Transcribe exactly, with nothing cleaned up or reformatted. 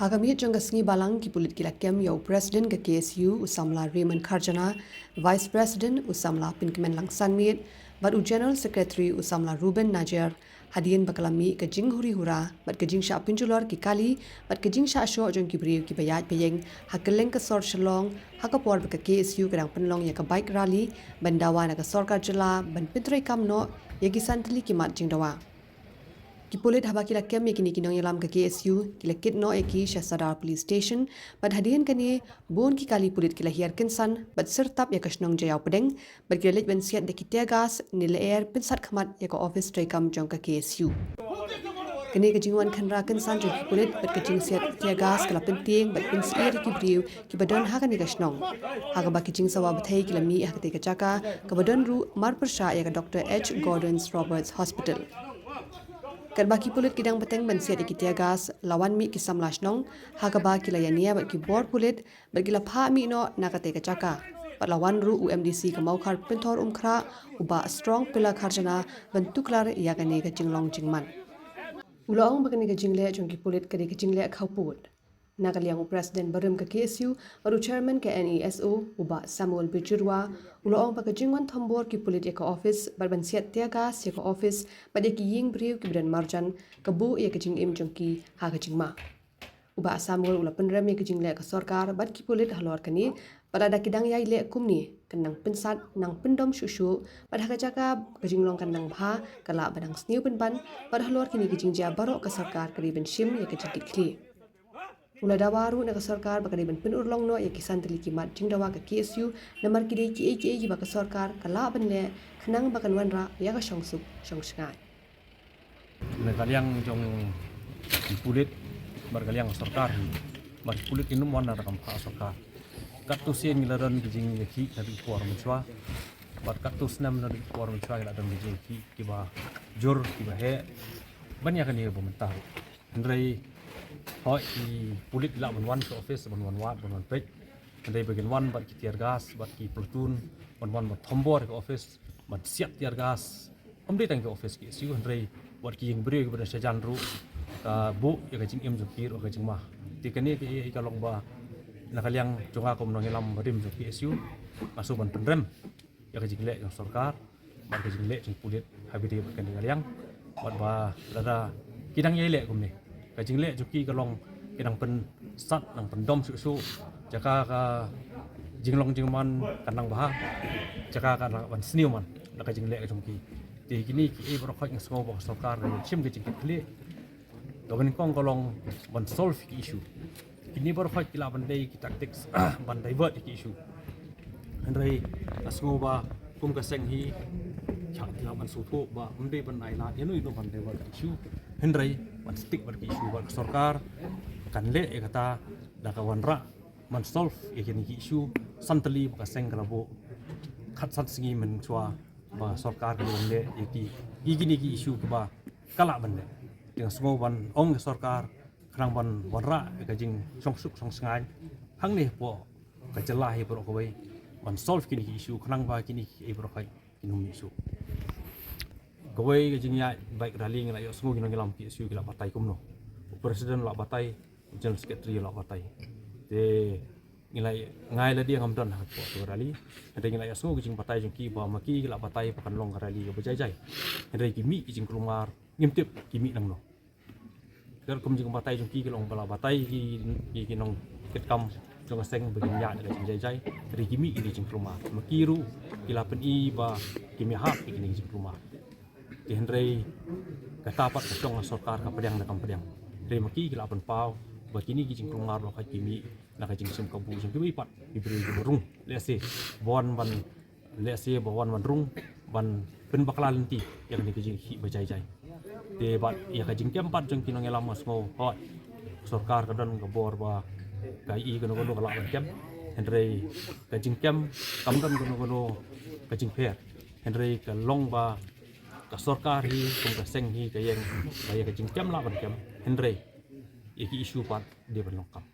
Ha ka miet jong ka sngi Balang, ki pulit ki la kem ïa u President ka K S U, u samla Raymond Kharjana, Vice President, u samla Pynkmenlang Sanmiet, bad u General Secretary, u samla Reuben Najer, hadien ba ka la mih ka jinghuri hura bad ka jingshah pynjulor ki kali bad ka jingshah shoh jong ki briew kiba ïaid ba ïeng ha kylleng ka sor Shillong, ha ka por ba ka K S U ka dang pynlong ïa ka bike rally ban dawa na ka sorkar jylla ban pyntreikam noh ïa ki san tylli ki mat jingdawa. Ki pulit, haba ki la kem ïa kine ki nongïalam ka K S U, ki la kit noh ïa ki sha Sadar Police Station, bad hadien kane, bun ki kali pulit ki la hiar kynsan bad sirtap ïa ka shnong Jaïawpdeng, bad ki la leit ban siat da ki tear gas ne lyer pynsat khmat ïa ka ophis treikam jong ka K S U. Kane ka jingwan khynra kynsan jong ki pulit bad ka jingsiat tear gas ka la pyntieng bad pynsyier ïa ki briew kiba don ha kane ka shnong, ha kaba ki jingsawa batai ki la mih ha katei ka jaka, kaba don ruh marpyrshah ïa ka Doctor H Gordon Roberts Hospital. Katba ki pulit ki dang bteng ban siat ïa ki tear gas, la wan mih ki samla shnong, ha kaba ki la ïania bad ki bor pulit, bad ki la phah mih noh na katei ka jaka. Bad la wan ruh u M D C ka Mawkhar Pynthorumkhrah, u Bah Strong Pillar Kharjana, ban tuklar ïa kane ka jinglong jingman. U la ong ba kane ka jingleh jong ki pulit ka dei ka jingleh khawpud. Na ka liang u President barim ka K S U bad u Chairman ka N E S O, u Bah Samuel Bijyrwa, u la ong ba ka jingwan thombor ki pulit ïa ka ophis bad ban siat tear gas ïa ka ophis bad ïa ki ïing briew kiba don marjan, ka buh ïa ka jingim jong ki ha ka jingma. U Bah Samuel u la pynrem ïa ka jingleh ka sorkar bad ki pulit halor kane, bad lada ki dang ïai leh kumne, kan nang pynsat, nang pyndom shuh shuh, bad ha ka jaka ka jinglong kan nang bha, ka lah ba nang sniew pynban, bad halor kine ki jingjia baroh ka sorkar ka dei ban shim ïa ka jingkitkhlieh. U la dawa ruh na ka sorkar ba ka dei ban pynurlong noh ïa ki san tylli ki mat jingdawa ka K S U, namar ki dei kiei kiei kiba ka sorkar ka lah ban leh, khnang ba kan wanrah ïa ka shongsuk shongshngaiñ. Na ka liang jong ki pulit bad ka liang sorkar hi, bad ki pulit kin ym wan na ka bynta sorkar. Katto sien ngi la don ki jingïakhih na ki por mynshuwa, bad katto snem na ki por mynshuwa ngi la don ki jingïakhih kiba jur kiba heh ban ïa kane ba mynta. Hynrei hooid, ki pulit ki lah ban wan sha ophis, ban wan wad, ban wan peit. Hynrei ba kin wan bad ki tear gas, bad ki platoon, ban wan ban thombor ka ophis, ban siat tear gas. Ym dei tang ka ophis K S U, hynrei bad ki ïing briew kiba don shajan ruh, ka buh ïa ka jingim jong ki ruh ha ka jingma. Te kane ka, ka long ba na ka liang jong nga kum nongïalam barim jong K S U, nga shu ban pynrem ïa ka jingleh jong sorkar, bad ka jingleh jong pulit, ha ba ïadei bad kane ka liang, bad ba lada ki dang ïai leh kumne, ka jingleh jong ki ka long ki dang pynsat, dang pyndom shuh shuh, jaka ka jinglong jingman kan nang bha, jaka ka lah ban sniew man da ka jingleh jong ki. Te kine kiei baroh khoit nga sngew ba ka sorkar ka shim ka jingkitkhlieh. Kaba nyngkong ka long ban solve ki issue. Kine baroh khoit ki lah ban dei ki tactics ban divert ki issue. Hynrei nga sngew ba kum ka seng hi, ki lah ban sngewthuh ba ym dei ban ailad ïano ïano ban divert ki issue. Hynrei ban stick bad ki issue, bad ka sorkar kan leh ïa kata da ka wanrah ban solve ïa kine ki issue san tylli ba ka seng ka la buh khatsan sngi mynshuwa ba sorkar ka la leh ïa ki, ïa kine ki issue kiba ka lah ban leh. Te nga sngew ban ong ïa sorkar khnang ban wanrah ïa ka jingshongsuk shongshngaiñ hangne hapoh ka jylla hi baroh kawei, ban solve kine ki issue khnang ba kine kiei baroh khoit kin ym mih shuh. Kawei ka jingïaid bike rally, ngi la ïohsngew ki nongïalam K S U ki la batai kumno. U President la batai, u General Secretary la batai. Te ngi la, nga lade ngam don hapoh ka rally. Hynrei ngi la ïohsngew ki jingbatai jong ki ba ma ki ki la batai ba kan long ka rally kaba jai jai. Hynrei ki mih ki jingkulmar, ngim tip ki mih nangno. Ka kum jingbatai jong ki ka long ba la batai ki, ki, ki nongkitkam jong ka seng ba kin ïaid ka jingjai jai, hynrei ki mih ki jingkulmar. Ma ki ruh ki la pyni ba kim ïahap ïa kine ki jingkulmar. Te hynrei kata pat ka shong ha sorkar ka pdiang ne kam pdiang. Hynrei ma ki ki la pynpaw ba kine ki jingkulmar ba ka ki mih na ka jingshim kabu jong kiwei pat ki briew kiba rung. Lehse ba wan ban, lehse ba wan ban rung ban pynbakla lynti ïa kane ka jingkhih ba jai jai. Te bad ïa ka jingkem pat jong ki nongïalam nga sngew hooid, sorkar ka don ka bor ba ka ïohi kano kano ka lah ban kem. Hynrei ka jingkem kam don kano kano ka jingpher. Hynrei ka long ba ka sorkar hi kum ka seng hi ka ïeng ba ïa ka jingkem lah ban kem. Hynrei ïa ki issue pat dei ban long kam.